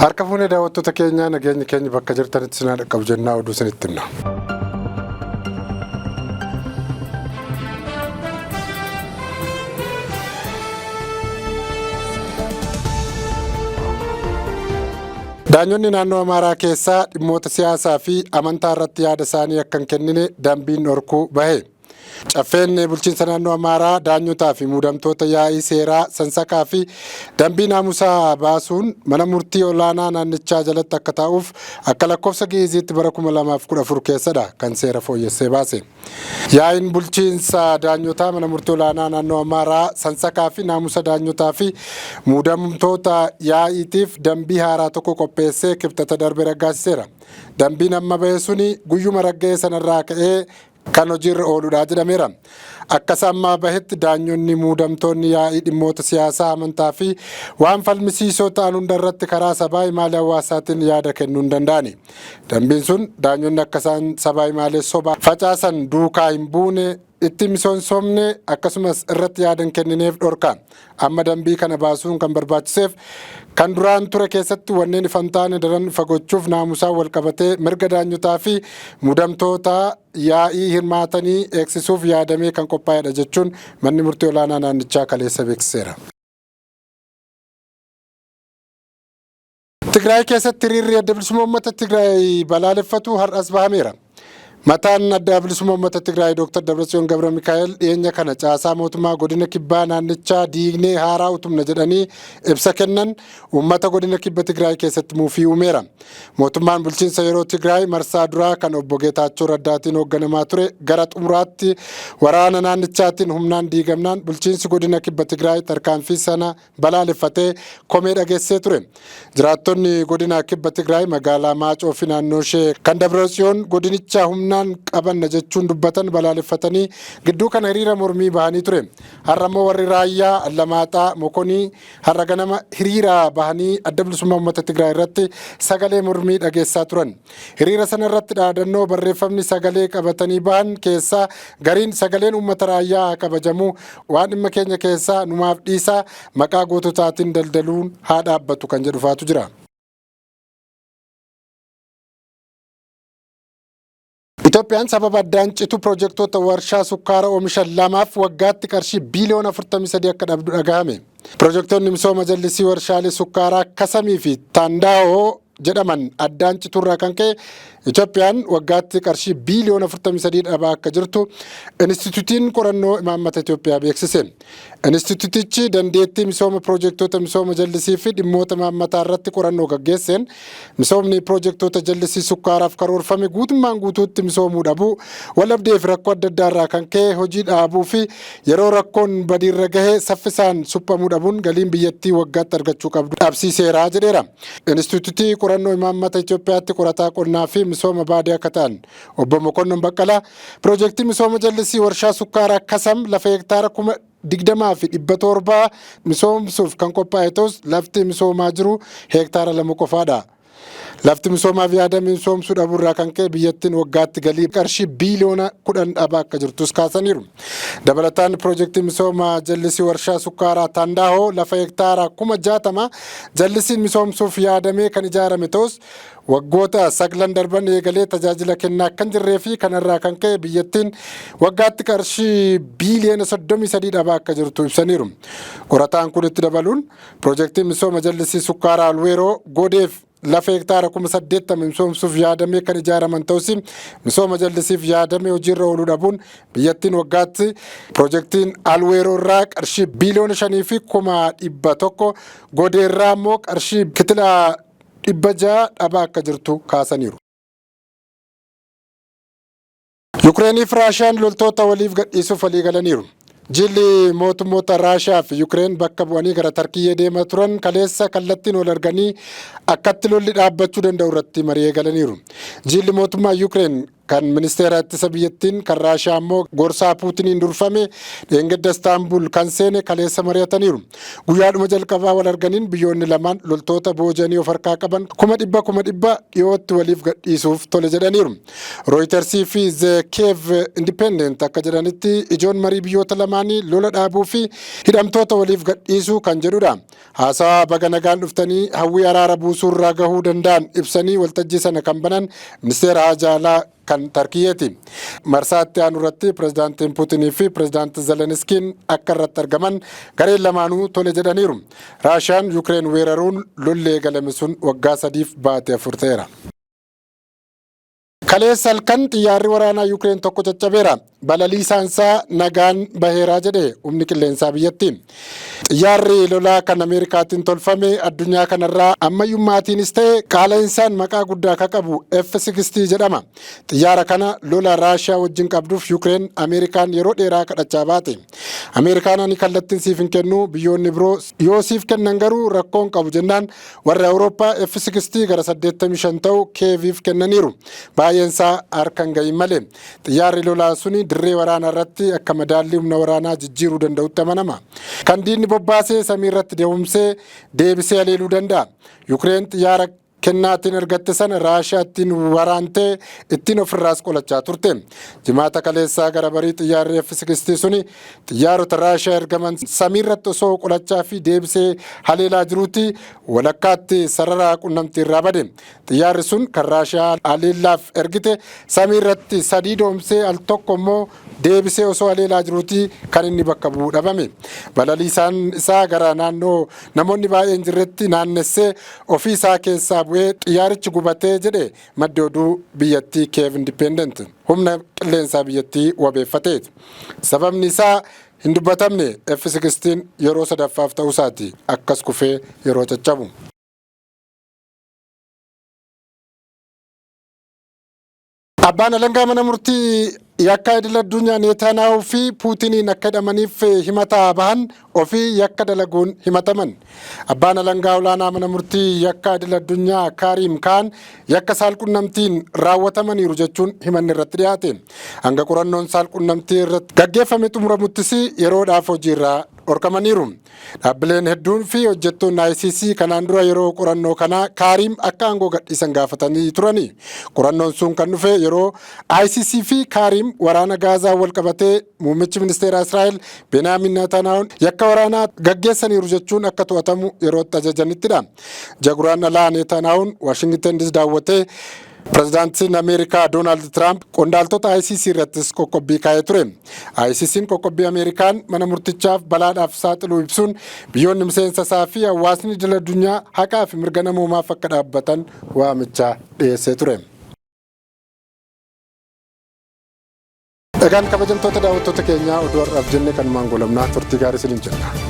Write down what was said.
Harka fuunee daawwattoota keenyaa, nageenyi keenya bakka jirtanitti sinaa dhaqqabu jennaa, oduu isinitti himna. Daanyonni naannoo Amaaraa keessaa dhimmoota siyaasaa fi amantaa irratti yaada isaanii akka hin kennine dambiin dhorkuu bahe. Caffeen bulchiinsa naannoo Amaaraa daanyotaa fi muudamtoota yaa'ii seeraa sansakaa fi dambii naamusaa baasuun mana murtii olaanaa naannichaa jalatti akka taa'uuf akka lakkoofsa Gi'iiziitti bara 2014 keessadha kan seera fooyyessee baase. Yaa'iin bulchiinsa daanyotaa mana murtii olaanaa naannoo Amaaraa sansakaa fi naamusa daanyotaa fi muudamtoota yaa'iitiif dambii haaraa tokko qopheessee Kibxata darbe raggaasiseera. Dambiin amma bahe suni guyyuma ragga'e sanarraa ka'ee kan hojiirra ooludha jedhameera. Akka isa ammaa bahetti daanyonni muudamtoonni yaa'ii dhimmoota siyaasaa, amantaa fi waan falmisiisoo ta'an hunda irratti karaa sabaa himaalee hawaasaatiin yaada kennuu hin danda'ani. Dambiin sun daanyonni akka isaan sabaa himaalee sobaa facaasan duukaa hin buune, itti misoomsomne, akkasumas irratti yaada hin kennineef dhorka. Amma dambii kana baasuun kan barbaachiseef kan duraan ture keessatti wanneen ifa hin taane daran ifa gochuuf, naamusaan wal qabatee mirga daanyotaa fi muudamtoota yaa'ii hirmaatanii eegsisuuf yaadamee kan qophaa'edha jechuun manni murtii olaanaa naannichaa kaleessa beeksiseera. Tigraay keessatti hiriirri Adda Bilisummaa Uummata Tigraay balaaleffatu har'as bahameera. Mataan Adda Bilisummaa Uummata Tigraay Dr. Dabratsiyoon Gabra Mikaa'el dhiyeenya kana caasaa mootummaa godina kibbaa naannichaa diignee haaraa utubna jedhanii ibsa kennan uummata godina kibba Tigraay keessatti muufii uumeera. Mootummaan bulchiinsa yeroo Tigraay marsaa duraa kan obbo Geetaachoo Raddaatiin hoogganamaa ture gara xumuraatti waraana naannichaatiin humnaan diigamnaan bulchiinsi godina kibba Tigraay tarkaanfii sana balaaleffatee komee dhageessisee ture. Jiraattonni godina kibba Tigraay magaalaa Maacoo fi naannoo ishee kan Dabratsiyoon godinicha humnaan qabanna jechuun dubbatan balaaleffatanii gidduu kana hiriira mormii bahanii ture. Har'a immoo warri Raayyaa, Allamaaxaa, Mokonii har'a ganama hiriira bahanii Adda Bilisummaa Uummata Tigraay irratti sagalee mormii dhageessaa turan. Hiriira sana irratti dhaadannoo barreeffamni sagalee qabatanii bahan keessaa gariin sagaleen uummata Raayyaa haa kabajamu, waan dhimma keenya keessaa numaaf dhiisaa, maqaa goototaatiin daldaluun haa dhaabbatu kan jedhu faatu jira. Itoophiyaan sababa addaan citu pirojektoota warshaa sukkaara oomishan lamaaf waggaatti qarshii biiliyoona 43 akka dhabdu dhagahame. Pirojektoonni misooma jallisii warshaalee sukkaaraa Kasamii fi Taandaahoo jedhaman addaan citurraa kan ka'e Itoophiyaan waggaatti qarshii biiliyoona 43 dhabaa akka jirtu Inistituutiin Qorannoo Imaammata Itoophiyaa beeksise. Inistituutichi dandeettii misooma pirojektoota misooma jallisii fi dhimmoota imaammataa irratti qorannoo gaggeesseen misoomni pirojektoota jallisii sukkaaraaf karoorfame guutummaan guutuutti misoomuu dhabuu, waldhabdee fi rakkoo adda addaa irraa kan ka'e hojii dhaabuu fi yeroo rakkoon badiirra gahe saffisaan suphamuu dhabuun galiin biyyattii waggaatti argachuu qabdu dhabsiiseera jedheera. Inistituutii Qorannoo Imaammata Itoophiyaatti qorataa qonnaa fi misooma baadiyaa akka ta'an Obbo Mokonnon Baqqalaa, pirojektii misooma jallisii warshaa sukkaaraa Kasam lafa hektaara 20,700 misoomsuuf kan qophaa'e ta'us lafti misoomaa jiru hektaara 2 qofaadha. Lafti misoomaaf yaadame misoomsuu dhabuurraa kan ka'e biyyattiin waggaatti galii qarshii biiliyoona 10 dhabaa akka jirtus kaasaniiru. Dabalataan pirojektii misooma jallisii warshaa sukkaaraa Taandaahoo lafa hektaara 60,000 jallisiin misoomsuuf yaadamee kan ijaarame ta'us waggoota saglan darban eegalee tajaajila kennaa akka hin jirree fi kanarraa kan ka'e biyyattiin waggaatti qarshii biiliyoona 33 dhabaa akka jirtu ibsaniiru. Qorataan kun itti dabaluun pirojektiin misooma jallisii sukkaaraa Alweeroo Godeef lafa hektaara 80,000 misoomsuuf yaadamee kan ijaaraman ta'us misooma jallisiif yaadamee hojiirra ooluu dhabuun biyyattiin waggaatti pirojektiin Alweeroo irraa qarshii biiliyoona 5 fi 100,000, Godee irraa immoo qarshii kitila 600 dhabaa akka jirtu kaasaniiru. Yukireeniif Raashiyaan loltoota waliif gadhiisuuf walii galaniiru. Jilli mootummoota Raashiyaa fi Yukireen bakka bu'anii gara Tarkiyyee deemaa turan kaleessa kallattiin wal arganii akkatti lolli dhaabbachuu danda'u irratti marii eegalaniiru. Jilli mootummaa Yukireen Kan ministeera ittisa biyyattiin kan Raashiyaa immoo gorsaa Puutiniin durfame dheengadda Istaanbul kan seene kaleessa mari'ataniiru. Guyyaadhuma jalqabaa wal arganiin biyyoonni lamaan loltoota boojanii of harkaa qaban 100,000 dhiyootti waliif gadhiisuuf tole jedhaniiru. Rooyitarsii fi The Kiev Independent akka jedhanitti ijoon marii biyyoota lamaanii lola dhaabuu fi hidhamtoota waliif gadhiisuu kan jedhudha. Haasawaa baga nagaan dhuftanii hawwii araara buusuurraa gahuu danda'an ibsanii waltajjii sana kan banan ministeera haajaa alaa kan Tarkiyyeeti. Marsaatti aanu irratti pirezidaantiin Puutinii fi pirezidaanti Zeleniskiin akka irratti argaman gareen lamaanuu tole jedhaniiru. Raashiyaan Yukireen weeraruun lolli eegalame sun waggaa 3 fi baatee 4 ta'eera. Kaleessa halkan xiyyaarri waraanaa Yukireen tokko caccabeera. Balaliisaan isaa nagaan baheeraa jedhe humni qilleensaa biyyattii. Xiyyaarri lolaa kan Ameerikaatiin tolfame addunyaa kanarraa ammayyummaatiinis ta'e qaala'insaan maqaa guddaa kan qabu F-16 jedhama. Xiyyaara kana lola Raashiyaa wajjin qabduuf Yukireen Ameerikaan yeroo dheeraa kadhachaa baate. Ameerikaan ani kallattiin siif hin kennu, biyyoonni biroo yoo siif kennan garuu rakkoon qabu jennaan warri Awurooppaa F-16 gara 85 ta'u Keeviif kennaniiru. Baay'een isaa harka hin gahin malee. Xiyyaarri lolaa suni dirree waraanaa irratti akka madaallii humna waraanaa jijjiiruu danda'utti amanama. Kan diinni bobbaasee samii irratti deemsee deebisee haleeluu danda'a. Yukireen xiyyaara kennaatiin ergatte sana Raashiyaa ittiin waraantee ittiin ofirraas qolachaa turte. Jimaata kaleessaa gara barii xiyyaarri F-16 suni xiyyaarota Raashiyaa ergaman samii irratti osoo qolachaa fi deebisee haleelaa jiruuti walakkaatti sarara qunnamtii irraa bade. Xiyyaarri sun kan Raashiyaa haleellaaf ergite samii irratti sadii doomsee al tokko immoo deebisee osoo haleelaa jiruuti kan inni bakka bu'uu dhabame. Balaliisaan isaa gara naannoo namoonni baay'een jirretti naannessee ofii isaa keessaa bu'ee xiyyaarichi gubatee jedhe maddi oduu biyyattii Kiev Independent humna qilleensaa biyyattii wabeeffateeti. Sababni isaa hin dubbatamne. F-16 yeroo sadaffaaf ta'uusaati akkas kufee yeroo caccabu. Abbaan alangaa mana murtii yakka idil addunyaa Neetaanaahuu fi Puutiniin akka hidhamaniif himataa bahan ofii yakka dalaguun himataman. Abbaan alangaa olaanaa mana murtii yakka idil addunyaa Kaariim Kaan yakka saalqunnamtiin raawwatamaniiru jechuun himanni irratti dhiyaate. Hanga qorannoon saalqunnamtii irratti gaggeeffame xumuramuttis yeroodhaaf hojiirraa dhorkamaniiru. Dhaabbileen hedduun fi hojjettoonni ICC kanaan dura yeroo qorannoo kanaa Kaariim akka aangoo gadhiisan gaafatanii turani. Qorannoon sun kan dhufe yeroo ICC fi Kaariim waraana Gaazaa wal qabatee muummichi ministeera Israa'el Benaamin Netanyahuun yakka waraanaa gaggeessaniiru jechuun akka to'atamu yerootti ajajanittidha. Guraandhalaa Netanyahuun Waashingtan DC daawwatee pirezidaantiin Ameerikaa Doonaald Tiraamp qondaaltota ICC irrattis qoqqobbii kaa'ee ture. ICC'n qoqqobbii Ameerikaan mana murtichaaf balaadhaaf saaxiluu ibsuun biyyoonni miseensa isaa fi hawaasni idil addunyaa haqaa fi mirga namoomaaf akka dhaabbatan waamicha dhiyeessee ture. Egaan kabajamtoota daawwattoota keenyaa, oduu har'aaf jenne kanumaan goolabnaa. Turtii gaarii isiniin jenna.